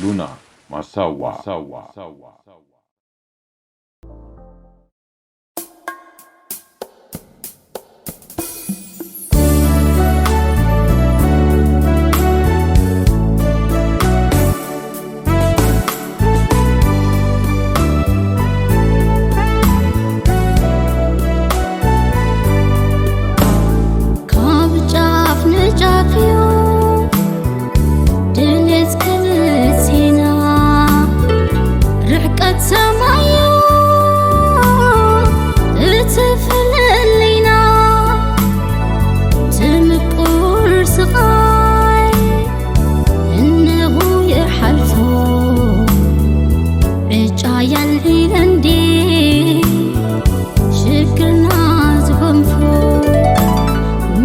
ሉና ማሳዋ። ካብ ጫፍ ንጫፍ እዩ ድሌት ክልቴና፣ ርሕቀት ሰማይ እዩ እቲ ፍልልይና። እቲ ምቁር ስቓይ እንሆ ይሓልፎ፣ ዕጫ የልዒለን ድየ ሽግርና ዝጎንፎ?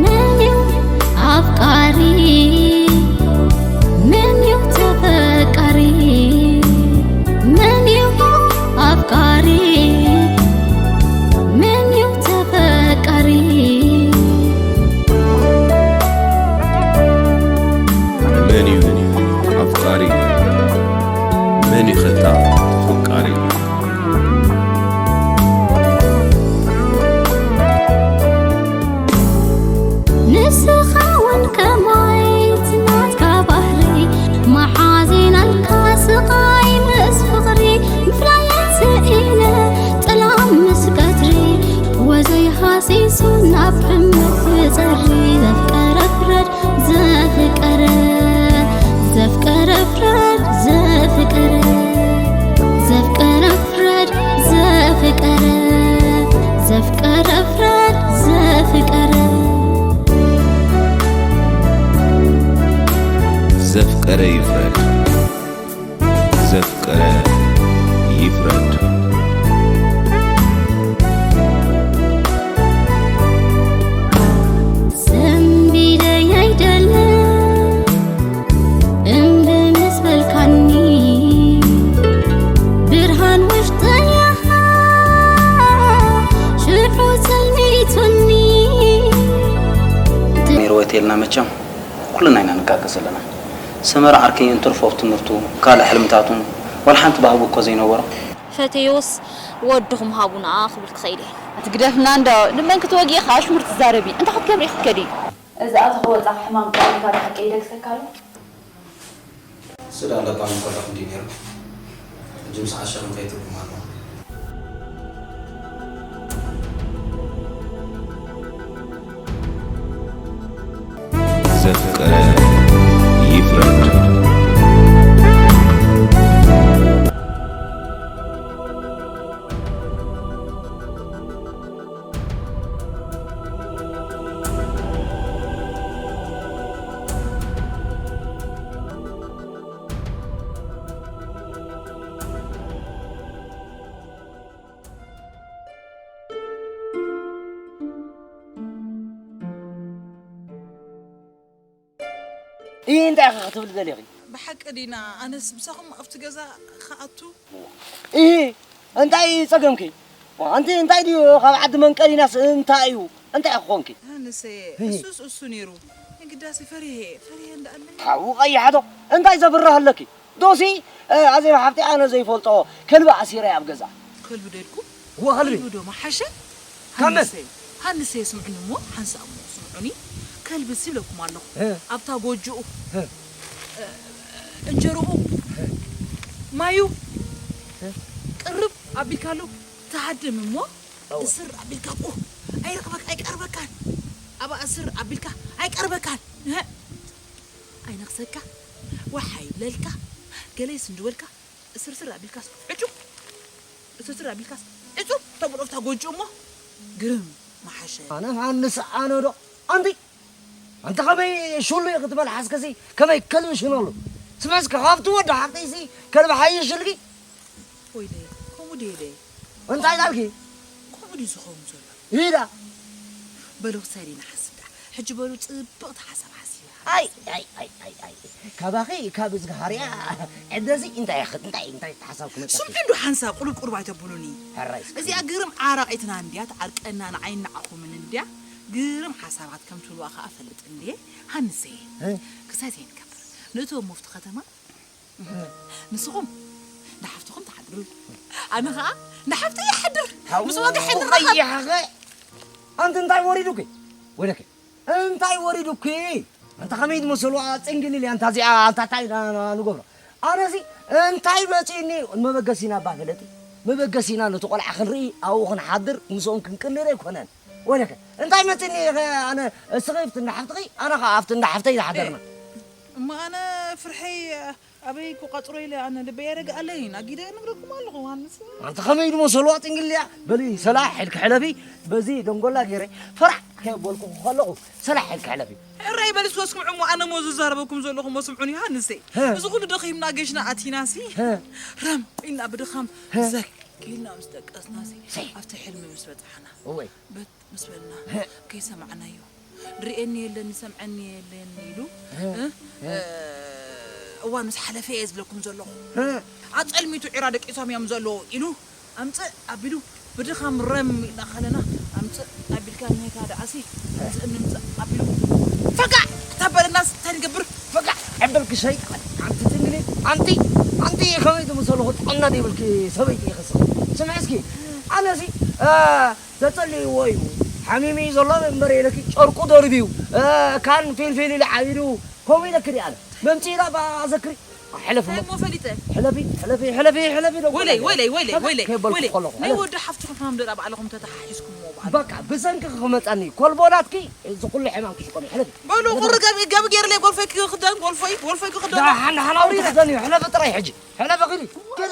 መን እዩ ኣፍቃሪ? መን እዩ ተፈቃሪ? መን እዩ ኣፍቃሪ? መን እዩ ተፈቃሪ? መን እዩ ኣፍቃሪ? መን እዩ ኸታ ተፈቃሪ? ንስኻ እውን ከማይ እቲ ናትካ ባህሪ፣ መሓዚናልካ ስቓይ ምስ ፍቕሪ፣ ምፍላየት ስኢነ ጥላ ምስ ቀትሪ፣ ወዘይ ሃሲሱ ናብ ሕመት ክጸሪ፣ ዘፍቀረ ፍረድ ዘፍቀረ፣ ዘፍቀረ ፍረድ ዘፍቀረ፣ ዘፍቀረ ፍረድ ዘፍቀረ፣ ዘፍቀረ ፍረድ ዘፍቀረ። ዘፍቀረ ይፍረድ፣ ዘፍቀረ ይፍረድ። ሰንቢደይ ኣይደለ እምቢ ምስ በልካኒ፣ ብርሃን ውሽጠይ ኣኻ ሽዑ ጸልሚቱኒ። ሜሮን ሆቴልና መቸም ኩልና ኢና ንጋገዝ ዘለና። ሰመረ ዓርከይ እንትርፎ ኣብ ትምህርቱ ካልእ ሕልምታቱን ዋላ ሓንቲ ባህጉ እኮ ዘይነበሮ። ፈተዮስ ወድኹም ሃቡና ክብል ክኸይድ እየ። ኣቲ ግደፍና እንዶ ንመን ክትወጊ ኢኻ ኣሽሙር ትዛረቢ? እንታይ ክትገብሪ ኢኺ ክትከዲ? እዚ ኣቶ ክወጻ ሕማም ጥዕናኻ ብሓቂ ይደግሰካ ኣሎ? ስዳ ኣለባ ምኮለኹ እንዲ ነይሩ። ሕጂ ምስ ዓሻ እንታይ ትርጉም ኣለዎ? ዘፍቀረ ይፍረድ። ኢሂ እንታይ ኢኺ ክትብሊ ደሊኺ? ብሓቂ ዲና ኣነስ ምሳኹም ኣብቲ ገዛ ክኣቱ? ኢሂ እንታይ እዩ ጸገምኪ? ኣንቲ እንታይ ድዩ ካብ ዓዲ መንቀሊናስ እንታይ እዩ? እንታይ ኢኺ ኮንኪ? ኣነሰ እሱስ እሱ ነይሩ ንግዳሲ ፈሪሄ ፈሪሄ እንዳኣለኒ ሓው ቀይሓቶ እንታይ ዘብርህ ኣለኪ? ዶሲ ኣዜብ ሓፍቲ ኣነ ዘይፈልጦ ከልቢ ኣሲረ ኣብ ገዛ። ከልቢ ደልኩም? እወ ከልቢ። ከልቢ ዶ መሓሸ? ካብ መን? ሃንሰ ሃንሰ ስምዑኒ እሞ ሓንሳእ እሞ ስምዑኒ። ከልቢ ሲ ብለኩም ኣለኹ። ኣብታ ጎጆኡ እንጀርኡ ማዩ ቅርብ ኣቢልካሉ ትሃድም እሞ እስር ኣቢልካ ቁ ኣይረኽበካ ኣይቀርበካን። ኣብኣ እስር ኣቢልካ ኣይቀርበካን። ኣይነኽሰካ፣ ዋሕ ኣይብለልካ፣ ገለ ይስንድወልካ፣ እስርስር ኣቢልካስ ዕጩ፣ እስርስር ኣቢልካስ ዕጹ ተብሎ ኣብታ ጎጆ እሞ ግርም መሓሸ። ኣነ ሃንስ ኣነ ዶ ኣንቲ ኣንቲ ከመይ ሽሉ ክትበል ሓስከሲ ከመይ ከልቢ ሽነሉ ስምዕስ ካብቲ ወዲ ሓቅይሲ ከልቢ ሓይሽ ኢልኪ ወይለይ ከምኡ ድየ ኢለ እንታይ ዳልኪ ከምኡ ድዩ ዝኸውን ዘሎ ኢዳ በሉ ክሳይድ ኢና ሓስብ ደኣ ሕጂ በሉ ጽብቕቲ ሓሳብ ሓሲበ ኣይ ኣይ ኣይ ኣይ ኣይ ካባኺ ካብ እዝግሃርያ ዕደዚ እንታይ ኢኺ እንታይ እንታይ ሓሳብ ክመጽእ ስምዒ እንዶ ሓንሳብ ቁሩብ ቁሩብ ኣይተብሉኒ ሕራይ እዚኣ ግርም ዓራቒትና እንድያ ትዓርቀና ንዓይን ንዓኹምን እንድያ ግርም ሓሳባት ከም ትህልዋ ከኣ እፈልጥ እንድየ ሃንሰየ። እ? ክሳይ ዘይንከብር ንእትወሞ ኣብቲ ከተማ ንስኹም ንሓፍትኹም ትሓድሩ፣ ኣነ ኸኣ ንሓፍተይ ይሓድር። ምስ ዋጋ ሕድር ረኸብ። ኣንቲ እንታይ ወሪዱኪ? ወደከ እንታይ ወሪዱኪ? ኣንታ ከመይ ዝመሰሉ ጽንግልል እያ ኣንታ እዚኣ፣ ኣንታ እንታይ ኢና ንገብሮ? ኣነሲ እንታይ መጺእኒ? መበገሲና እባ ፍለጢ። መበገሲና ነቲ ቆልዓ ክንርኢ፣ ኣብኡ ክንሓድር፣ ምስኦም ክንቅልል ኣይኮነን። ወለከ እንታይ መጺእኒ? ኣነ እስኺ ኣብቲ እንዳ ሓፍትኺ፣ ኣነ ኸኣ ኣብቲ እንዳ ሓፍተይ ዝሓደርና። እሞ ኣነ ፍርሐይ ኣበይ ክቋጽሮ ኢለ ኣነ ልበይ ኣይረግኣለይን። ኣጊደ እነግረኩም ኣለኹ፣ ዮሃንስ። ኣንቲ ከመይ ድሞ ሰልዋ ጥንግልያ? በሊ ሰላሕ ኢልኪ ሕለፊ፣ በዚ ደንጎላ ገይረ ፈራሕ ከየበልኩ ከለኹ ሰላሕ ኢልኪ ሕለፊ። ሕራይ በሊ እስከ ስምዑ እሞ፣ ኣነ እሞ ዝዛረበኩም ዘለኹ እሞ ስምዑኒ፣ ዮሃንሰይ። ሀ። እዚ ኩሉ ደኺምና ገሽና ኣቲናሲ፣ ሀ። ረም ኢልና ብድኻም ሀ። ዘክ ኢልና ምስ ደቀስናሲ፣ ሰይ። ኣብቲ ሕልሚ ምስ በጻሕና፣ እወይ። በት ምስ በልና፣ ሀ። ከይሰማዕናዮ፣ ድርእየኒ የለን፣ ዝሰምዐኒ የለን ኢሉ፣ ሀ። እ? ሀ። እ፣ እዋን ምስ ሓለፈ እየ ዝብለኩም ዘለኹ። ሀ። ኣጸልሚቱ ዒራ ደቂሶም እዮም ዘለዉ ኢሉ፣ ኣምጽእ ኣቢሉ ብድኻም ረም ኢልና ከለና፣ ኣምጽእ ኣቢልካ እኒሄካ ደኣሲ፣ ኣምጽእ ንምጽእ ኣቢሉ፣ ፈጋዕ ተበለናስ እንታይ ንገብር? ፈጋዕ ኣበልኪ ሸይጣን፣ ኣንቲ ትንግሊ፣ ኣንቲ፣ ኣንቲ ከመይ ትምሰሉ ጥዕና ዘይብልኪ ሰበይቲ ኢኺ ስኺ። ስምዒ እስኪ፣ ኣነሲ፣ እ፣ ተጸሊእዎ እዩ። ሓሚሙ እዩ ዘሎ እምበር ኢለኪ ጨርቁ ደርብዩ፣ እ፣ ካን ፊልፊል ኢሉ ዓቢዱ ከምኡ ኢለኪ ድየ ኣነ። መምጺእና ባዘክሪ። ሕለፊ እንታይ እሞ። እሞ ፈሊጠ? ሕለፊ፣ ሕለፊ፣ ሕለፊ፣ ሕለፊ ዶ ወለይ፣ ጎላ ወለይ፣ ወለይ፣ ሕለፊ ወለይ፣ ከይበልኩ ወለይ። ከለኹ፣ ናይ ሕለፊ። ወዲ ሓፍትኹም ሕማም ደኣ ባዕልኹም ተተሓሒዝኩምዎ ባዕልኹም። በቃ፣ ብሰንኪ ክመጻኒ። ኮልቦ ናትኪ፣ እዚ ኩሉ ሕማም ክሽቆኒ። ሕለፊ። በሉ፣ ቁሪ ገብ-፣ ገብ ገይርለይ ጎልፈይ ክኽደን፣ ጎልፈይ፣ ጎልፈይ ክኽደን። ደሓን፣ ደሓን ኣውሪደ። ክኽደን እዩ። ሕለፊ ጥራይ ሕጂ። ሕለፊ ኺዲ። ኪዲ።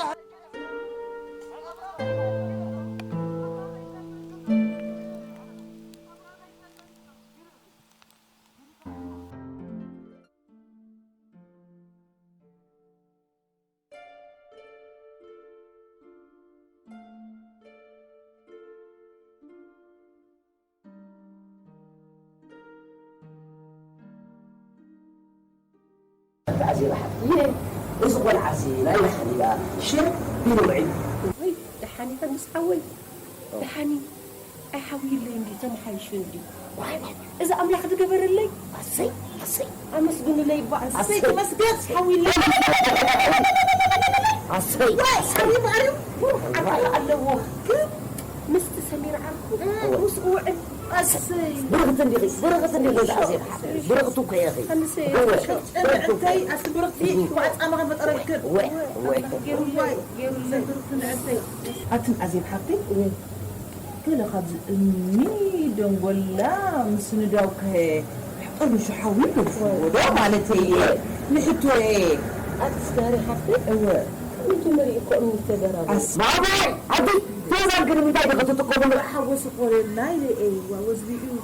ኣንታ ኣዜብ ሓፍተይ፣ እዚ ቆልዓሲ ናይ ደሓን ድኣ ሽር ኢሉ ውዒሉ። ወይ ደሓን ኢኻ ምስ ሓወይ? ደሓን እዩ። ኣይሓውይለይ እንዲ ተመሓይሹ እንዲ። ዋይ፣ ዋይ፣ ዋይ። እዚ ኣምላኽ ዝገበረለይ። ኣሰይ፣ ኣሰይ። ኣመስግኑለይ እባ። ኣሰይ፣ ኣሰይ። ተመስገን፣ ሓውይለይ። ኣሰይ። ወይ፣ ሓውይ በኣርዩ። ዓርኩ ኣለዎ። ግን ምስቲ ሰሚር ዓርኩ፣ እወ። ምስኡ ውዕል። ኣሰይ። ብርኽቲ እንዲኺ፣ ብርኽቲ እንዲኺ፣ ኣሰይ። ኣዜብ ሓፍተይ። ብርኽቲ እኮ ኢኺ። ኣንሰይ። እወ። ሸው፣ ብርኽቲ እኮ። እንታይ፣ ኣስቲ ብርኽቲ፣ እወ። ኳዕ ጻማ ከፈጠረልክን። እወ፣ እወ። ገይሩለይ፣ ዋይ። ገይሩለይ። ብርኽቲ ንዕሰይ። ኣትን ኣዜብ ሓፍተይ፣ እወ። ገለ ካብዚ እምኒ ደንጎላ ምስንዳው ከ ጠርኒሹ ሓዊ ይፈልፍዎ ዶ ማለተይ እየ ንሕቶየ። ኣትስጋሪ ሓፍተይ፣ እወ። ከመይ ጀመሪ እኮ እምኒ ተደራረቡ? ኣስ-፣ ማማይ፣ ኣቲ፣ ተዛን ግን ምንታይ ዲኺ ትጥቀምሉ? ሓወስ እኮ የብልና ኢለ እየ፣ ዋ፣ ወዝቢ እዩ።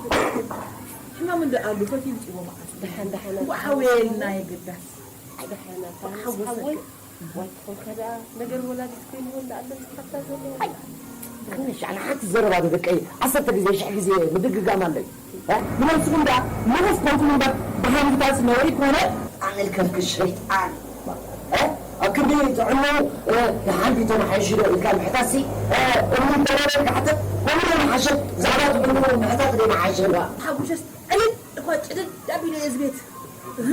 ሕማም እንደ ኣሉ ፈትዩ ይውፅዎ መዓስ። ደሓን፣ ደሓን። እንኳዕ ሓወየልና የግዳስ። ደሓን፣ ኣታ ሓወሰ ሓወይ። ግን። ዋይ ክኾንካ ደኣ፣ ነገር ወላዲት ኮይኑ ወላ ኣሎ ዝሓታ ዘሎ። ኣይ፣ ክንሻ፣ ንሓንቲ ዘረባ ንደቀይ ዓሰርተ ግዜ፣ ሽሕ ግዜ ምድግጋም ኣለዩ። እ? ንነብስኹም ደኣ ንቑፍ ኮንኩም እምበር፣ ብሃንግታስ ነውሪ ኮነ። ኣመልከትኪ ሸይጣን። እ? ኣብ ክንዲ ጥዕንኡ፣ እ፣ ንሓንቲ ተመሓይሹ ዶ ኢልካ ምሕታትሲ፣ እ፣ እምኒ ተረረ ክሓተት፣ ከምኡ ዶ ምሓሸ? ብዛዕባ ጥዕንኡ ምሕታት ዶ ምሓሸ? ሓጉሸስ ዕልል እኳ ጭድድ ኣቢለ እየ ዝቤት። እህ፣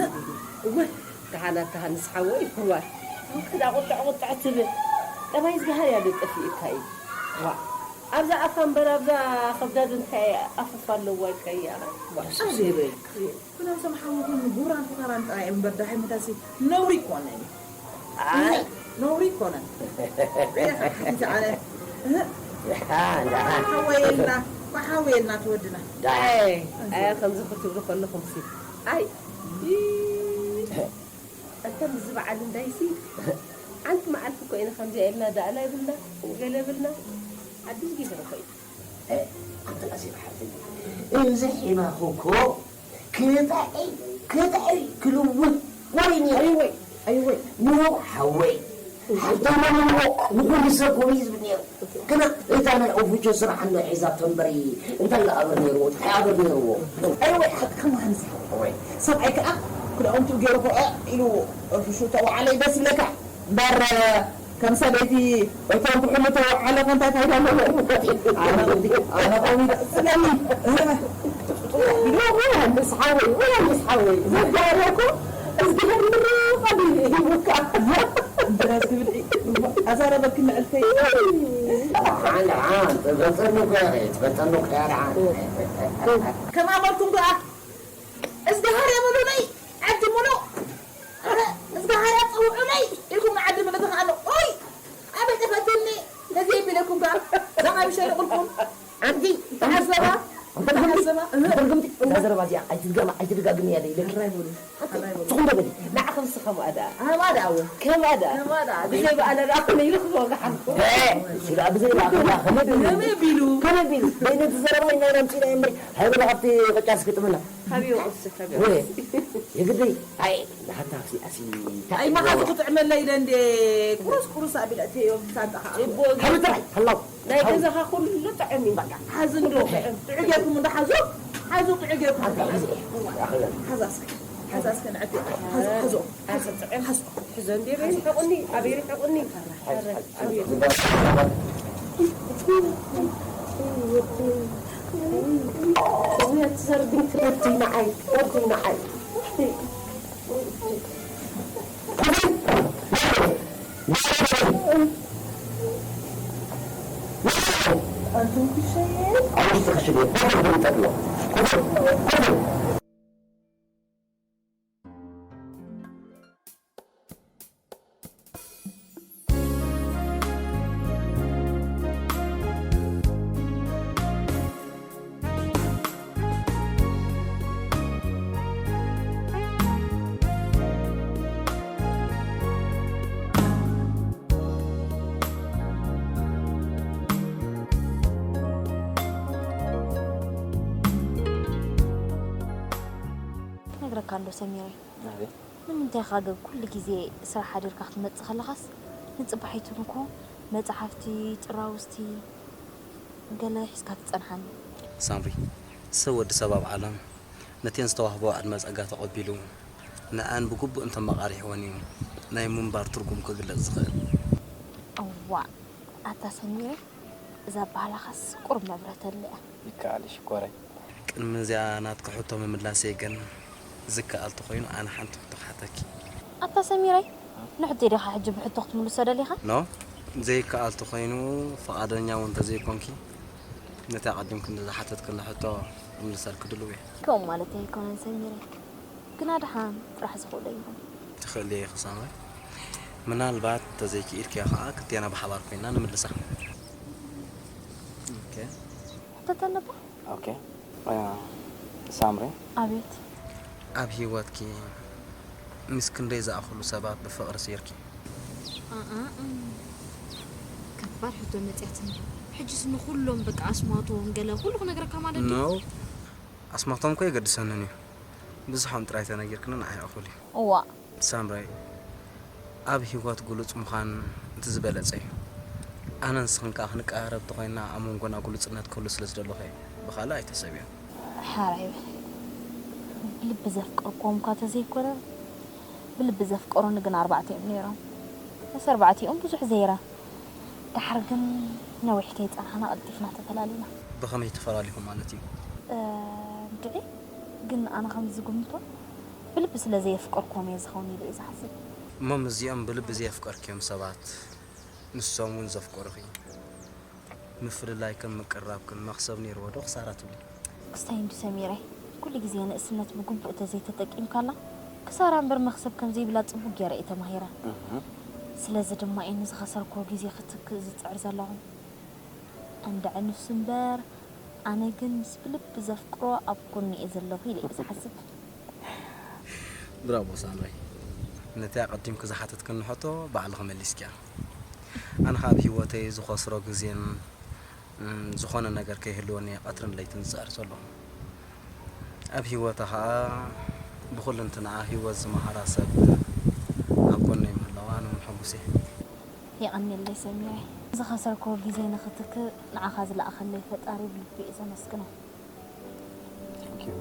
እወ። ደሓን ኣታ ሃንስ ሓወይ፣ እዋ። ክዳ ቁጥዕ ቁጥዕ ትብል። ጠባይ ዝገሃር እያ ዶ ጠፊእካ እዩ? ዋ። ኣብዛ ኣፋ እምበር ኣብዛ ከብዳ ዶ እንታይ ኣፍፍ ኣለዋ ኢልካ እያ? ዋ። ኣዜበይ። ኩሎም ሰም ሓወኹም ጉራን ፍኸራን ጥራይ እዮም እምበር ዳሕምታሲ ነውሪ ይኮነን እዩ። ኣይ። ነውሪ ይኮነን። ሪኢኻ ሓቲተ ኣነ። እህ? ደሓን፣ ደሓን። ሓወየልና፣ ሓወየልና ትወድና። ደሓን። ኣይ፣ ኣይ፣ ከምዚ ክትብሉ ከለኹም ሲ። ኣይ። ኣንታ ምስዚ በዓል እንዳይሲ፣ ሓንቲ መዓልቲ እኮ ኢና ከምዚኣ ኢልና፣ ዳእላ ይብልና፣ ገለ ይብልና፣ ሓድሽ ጌጋ እኮ እዩ። እ፣ ኣንተ ኣዜብ ሓፍተይ፣ እዚ ሒማኹ እኮ ክጥዒ፣ ክጥዒ፣ ክልውጥ፣ ወይ ኒ-፣ ኣይወይ፣ ኣይወይ። ኖ፣ ሓወይ። ሓብታም እሞ ንኹሉ ሰብ ከምኡ እዩ ዝብል ነይሩ። ግና እታ ናይ ኦፉቾ ስራሕ እንዶ ሒዛ ተንበሪ እንታይ ይኣበር ነይርዎ? እንታይ ይኣበር ነይርዎ? ኣይወይ፣ ሓቅኻ መሃንስ ሓወይ። ሰብኣይ ከኣ ክዳውንቱ ገይሩ ኮ ኢሉ ኦፉሾ ተወዓለ ይደስ ይብለካ። እምበር ከም ሰበይቲ እቶም ክሕሉ ተወዓለ ኮ እንታይ ፋይዳ ኣለዎ? ኣነ፣ ኣነ ከምኡ ይደስለኒ። ምስ ሓወይ ወይ ምስ ሓወይ ዘጋረኩ እዝግሄር ምርቕ ኣቢሉ ሂቡካ። እንጀራ ዝብል ኣዛረበኪ ንዕልተይ። ደሓን ደሓን ትበተኑ እኮ እያ ትበተኑ እኮ እያ ደሓን። ከም ኣመልኩም ደኣ እዝግሃር የብሉለይ ዓዲ ሙሉእ። እዝግሃር ኣጽውዑለይ ኢልኩም ንዓዲ ምልእቲ ከኣሎ ኦይ ኣበይ ጠፈትኒ ተዘይቢለኩም ከኣ ዘቐምሸ ይቕልኩም። ኣንቲ ተሓሰባ ተሓሰባ። ተርግምቲ እዛ ዘረባ እዚኣ ኣይትድገማ ኣይትደጋግምያ ደ ኢለኪ። ትኹን ዶ በሊ። ንዓኺ ንስኻ ማእዳ ኣማዳ እውን ከማዳ ከማዳ ብዘይ በኣለ ደኣ ይረኽቦ ገሓልኩ። ሽላ ብዘይ በኣለ ከመይ ቢሉ ከመይ ቢሉ በይነቲ ዘረባ ኢና ኢና ምፅኢና እምበሪ ሃይበላ ካብቲ ቅጫ ስግጥምና። ካቢዮ ቁርሲ ካቢዮ ወይ የግዲ ኣይ ንሓታ ኣሲ ኣሲ ኣይ መሓዙ ክጥዕመለይ ኢለ እንዴ ቁሩስ ቁሩስ ኣቢለ እትዮም ሳንጣኻ ጽቡቅ። ከም ጥራይ ሃላው ናይ ገዛኻ ኩሉ ጥዕም እዩ። በቃ ሓዚ እንዶ ጥዑ ጌርኩም እንዶ ሓዙ ሓዙ ጥዑ ጌርኩም ሓዛ እስከ ሓዛ እስከ ንዕቲ ሓዙ ሓዙ ሓዙ ጥዑም ሓዙ ሕዞ እንዴ በይ ርሕቁኒ ኣበይ ርሕቁኒ። ነግረካ እንዶ ሰሚረይ ኣቤት። ንምንታይ ኢኻ ግን ኩሉ ግዜ ስራሕ ሓዲርካ ክትመጽእ ከለኻስ ንጽባሒቱን እኮ መጻሕፍቲ፣ ጭራውስቲ ገለ ሒዝካ ትጸንሓኒ? ሳምሪ፣ ሰብ ወዲ ሰብ ኣብ ዓለም ነተን ዝተዋህቦ ዕድመ ጸጋ ተቐቢሉ ንዐን ብግቡእ እንተመቓሪሕወን እዩ ናይ ምንባር ትርጉም ክግለጽ ዝኽእል። እዋእ ኣታ ሰሚረ እዛ ኣበሃህላኻስ ቁሩብ መብረተለያ። ይከኣል እዩ ሽኮረይ። ቅድሚ እዚኣ ናትኪ ሕቶ ምምላሰይ ግን ዝከኣል ተኾይኑ ኣነ ሓንቲ ሕቶ ክሓተኪ። ኣታ ሰሚረይ ንሕቶይ ዲኻ ሕጂ ብሕቶ ክትምልሶ ደሊኻ? ኖ ዘይከኣል ተኾይኑ ፍቓደኛ እውን እንተዘይኮንኪ ነቲ ኣቐዲምኪ ዝሓተትክኒ ሕቶ ክምልሰልኪ ድሉው እየ። ከምኡ ማለተይ ኣይኮነን ሰሚረይ ግና ደሓን ጥራሕ ዝኽእሎ ይኹን። ትኽእሊ ኢኺ ሳምራይ። ምናልባት ተዘይክኢልክያ ኸዓ ክልቴና ብሓባር ኮይንና ንምልሳ። ኦኬ። ሕተተኒ እባ። ኦኬ። ሳምሪ። ኣቤት። ኣብ ህይወትኪ ምስ ክንደይ ዝኣኽሉ ሰባት ብፍቕሪ ሲርኪ? ኣኣ፣ እም፣ ከባድ ሕቶ መጺኣትኒ። ሕጅስ ንኹሎም በቃ ኣስማቶም ገለ ኩሉ ክነግረካ ማለት ድዩ? ኖ፣ ኣስማቶም እኮ የገድሰንን እዩ። ብዙሖም ጥራይ ተነጊርክኒ ንዓይ እኹል እዩ። እዋእ። ሳምራይ፣ ኣብ ህይወት ግሉጽ ምዃን እቲ ዝበለጸ እዩ። ኣነን ንስኽን ከኣ ክንቀራረብ እንተኾይንና ኣብ መንጎና ግሉጽነት ክህሉ ስለ ዝደለኹ እየ። ብኻልእ ኣይተሰብዮን። ሓራይ በል። ብልቢ ዘፍቀርክዎም እኳ ተዘይኮነ፣ ብልቢ ዘፍቀሩኒ ግን ኣርባዕተ እዮም ነይሮም። ምስ ኣርባዕቲኦም ብዙሕ ዘይረ። ደሓር ግን ነዊሕ ከይጸንሓና ቀልጢፍና ተፈላሊና። ብኸመይ ተፈላሊኹም ማለት እዩ? እ፣ እንድዒ፣ ግን ኣነ ከም ዝግምቶ ብልቢ ስለ ዘየፍቀርክዎም እየ ዝኸውን ኢለ እየ ዝሓስብ። እሞ ምስዚኦም ብልቢ ዘየፍቀርክዮም ሰባት ንሶም እውን ዘፍቀሩኺ ምፍልላይክን ምቅርራብክን መኽሰብ ነይርዎ ዶ ክሳራ ትብሊ? ክስታይ እንዲ ሰሚረይ፣ ኩሉ ግዜ ንእስነት ብግቡእ ተዘይተጠቂምካላ ክሳራ እምበር መኽሰብ ከም ዘይብላ ጽቡቕ ገይረ እየ ተማሂረ። እህ። ስለዚ ድማ እየ ንዝኸሰርክዎ ግዜ ክትክእ ዝጽዕር ዘለኹ። እንድዒ ንሱ እምበር፣ ኣነ ግን ምስ ብልቢ ዘፍቅሮ ኣብ ጎኑ እየ ዘለኹ ኢለ እየ ዝሓስብ። ብራቮ ሳምራይ፣ ነቲ ኣቐዲምኪ ዝሓተትክኒ ሕቶ ባዕልኺ መሊስኪያ። ኣነ ኸኣ ኣብ ህይወተይ ዝኸስሮ ግዜን፣ እም፣ ዝኾነ ነገር ከይህልወኒ እየ ቀትርን ለይትን ዝጽዕር ዘለኹ። ኣብ ህይወታ ኸኣ ብኹልንትናኣ ህይወት ዝመሃራ ሰብ ኣብ ጎነይ ምህላዋ ኣነ እውን ሕጉስ እየ። የቐንየለይ ሰሚረይ። ዝኸሰርክዎ ግዜ ንኽትክእ ንዓኻ ዝለኣኸለይ ፈጣሪ ብልቢ እየ ዘመስግኖ። Thank you.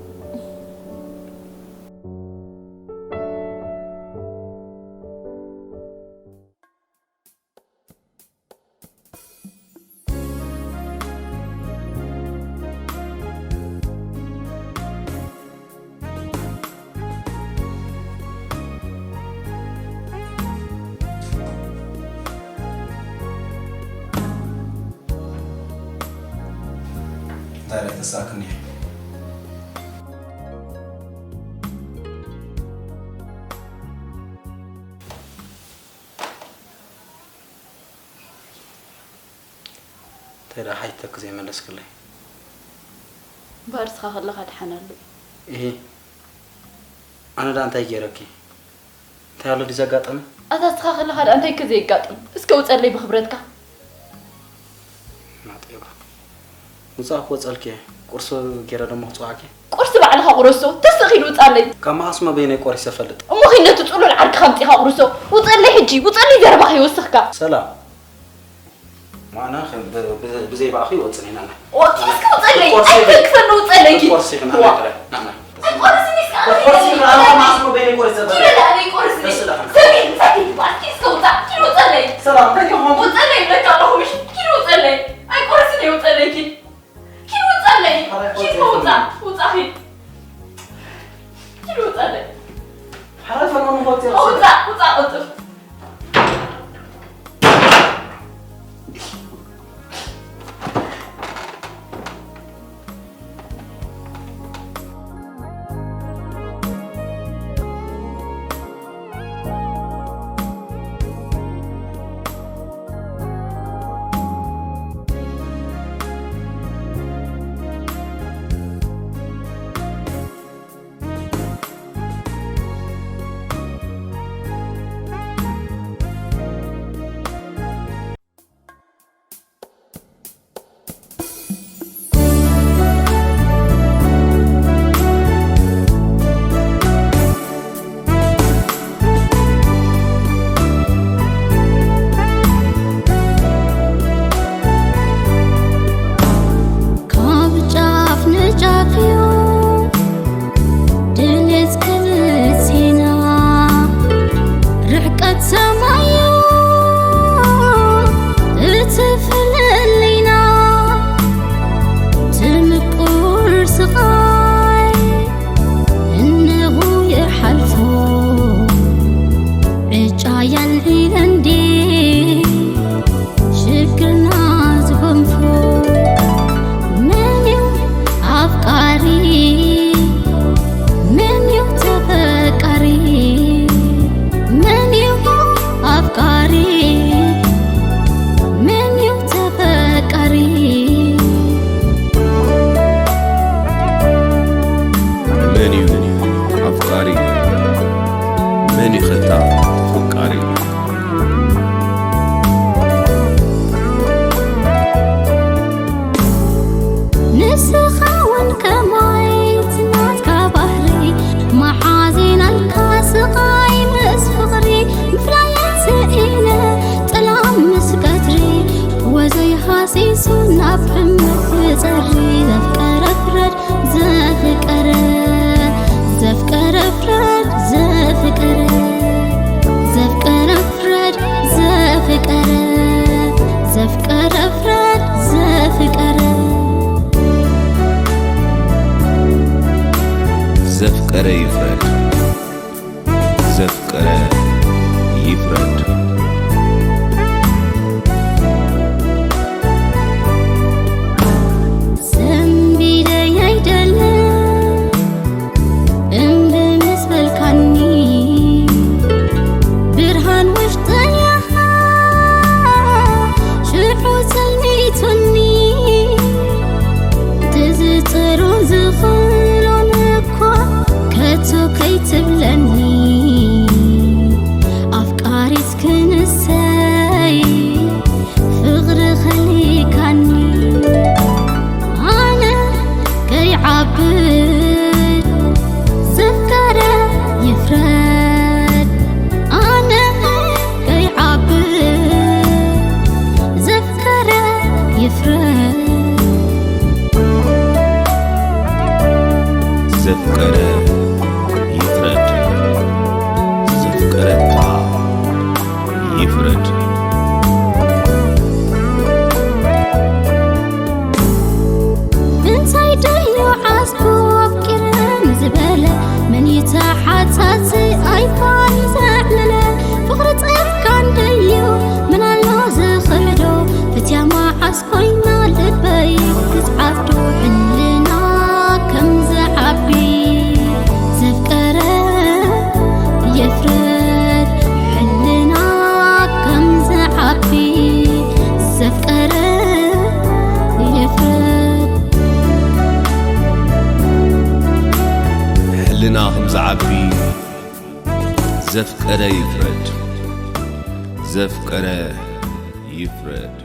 እንታይ ደኣ ተሳክኒ? እንታይ ደኣ ሓቲተኪ ዘይመለስክለይ? እምበኣር ንስኻ ከለኻ ደሓን ኣሎ። እሂ፣ ኣነ ደኣ እንታይ ገይረኪ? እንታይ ኣሎ ድዩ ዘጋጠመ? ኣታ ንስኻ ከለኻ ደኣ እንታይ ከ ዘየጋጥም? እስከ ውጸለይ ብኽብረትካ። ናጤባ። ውጻእ ክወጸልኪ እየ። ቁርሲ ገይረ ደሞ ክጽዋዕኪ። ቁርሲ ባዕልኻ ቁረሶ። ተስእ ኪድ ውጻለይ። ካብ መዓስ መበይነይ ቆሪሰ እፈልጥ? እሞ ኪድ ነቲ ጽሉል ዓርክኻ ኣምጺኻ ቁርሶ። ውጸለይ ሕጂ። ውጸለይ ዘረባ ከይወስኽካ። ሰላም። ማና ኸ-፣ ብ-፣ ብ-፣ ብዘይ ባእኺ ይወጽን ኢና። ወኪ እስኪ ውጸለይ። ቆርሲ ኣይተንክፈኒ ውጸለይ ኪድ። ቆርሲ ኽና ዋ። ጥራይ። ና፣ ና። ኣይቆርስን እስኪ ኣነ ቆርሲ ኺድ ኽና ውጸለይ። ማስሞ በይነ ቆርሲ ዘበለ። ኪድ ለኣነ ኣይቆርስን። በስ ለኻ። ሰሚዕ፣ ሰሚዕ፣ ኪድ እስከ ውጻእ። ኪድ ውጸለይ። ሰላም፣ እንታይ ኾንኩ? ውጸለይ ይብለካ ኣለኹ ምሽ። ኪድ ውጸለይ። ኣይቆርስን እየ ውጸለይ ኪድ። ኪድ ውጸለይ። ኧረ ኪድ ውጸለይ። ውጻእ፣ ውጻእ ኪድ። ኪድ ውጸለይ። ሐረ ፈኖ ንኾት ውጻእ፣ ውጻእ ቅልጥፍ። ካብ ጫፍ ንጫፍ እዩ ድሌት ክልቴና፣ ርሕቀት ሰማይ እዩ እቲ ፍልልይና። እቲ ምቁር ስቓይ እነሆ የሓልፎ፣ ዕጫ የለን እንዴ ሽግርና ዝጎንፎ? መን እዩ ኣፍቃሪ? መን እዩ ተፈቃሪ? መን እዩ ኣፍቃሪ? መን እዩ ተፈቃሪ? መን እዩ ኣፍቃሪ? መን እዩ ኸታ ተፈቃሪ? ንስኻ እውን ከማይ እቲ ናትካ ባህሪ፣ መሓዚናልካ ስቓይ ምስ ፍቕሪ፣ ምፍላየት ስኢነ ጥላ ምስ ቀትሪ፣ ወዘይ ሃሲሱ ናብ ሕመት ክጸሪ፣ ዘፍቀረ ፍረድ ዘፍቀረ፣ ዘፍቀረ ፍረድ ዘፍቀረ፣ ዘፍቀረ ፍረድ ዘፍቀረ፣ ዘፍቀረ ፍረድ ዘፍቀረ። ዘፍቀረ ይፍረድ፣ ዘፍቀረ ይፍረድ። ሰንቢደይ ኣይደለ እምቢ ምስ በልካኒ፣ ብርሃን ውሽጠይ ኣኻ ሽዑ ጸልሚቱኒ። ትዝጽሮ ዝኽሎን እኳ ከቶ ከይትብለኒ፣ ኣፍቃሪት ክንሰይ ፍቕሪ ኸሊካኒ። ኣነ ከይዓብድ ዘፍቀረ ይፍረድ። ኣነ ከይዓብድ ዘፍቀረ ይፍረድ። ዘፍቀረ ይፍረድ። ዘፍቀረታ ይፍረድ። እንታይ ደዩ ዓስቡ ኣፍቂረ ንዝበለ፣ መን እዩ ተሓታቲ ኣይፋል ዘዕለለ? ፍቕሪ ጸድቃን ደዩ ምን ኣሎ ዝኽሕዶ? ፍትያ መዓስ ኮይና ልበይ ክትዓብዶ? ሕና ልና ከም ዝዓቢ ዘፍቀረ ይፍረድ፣ ዘፍቀረ ይፍረድ።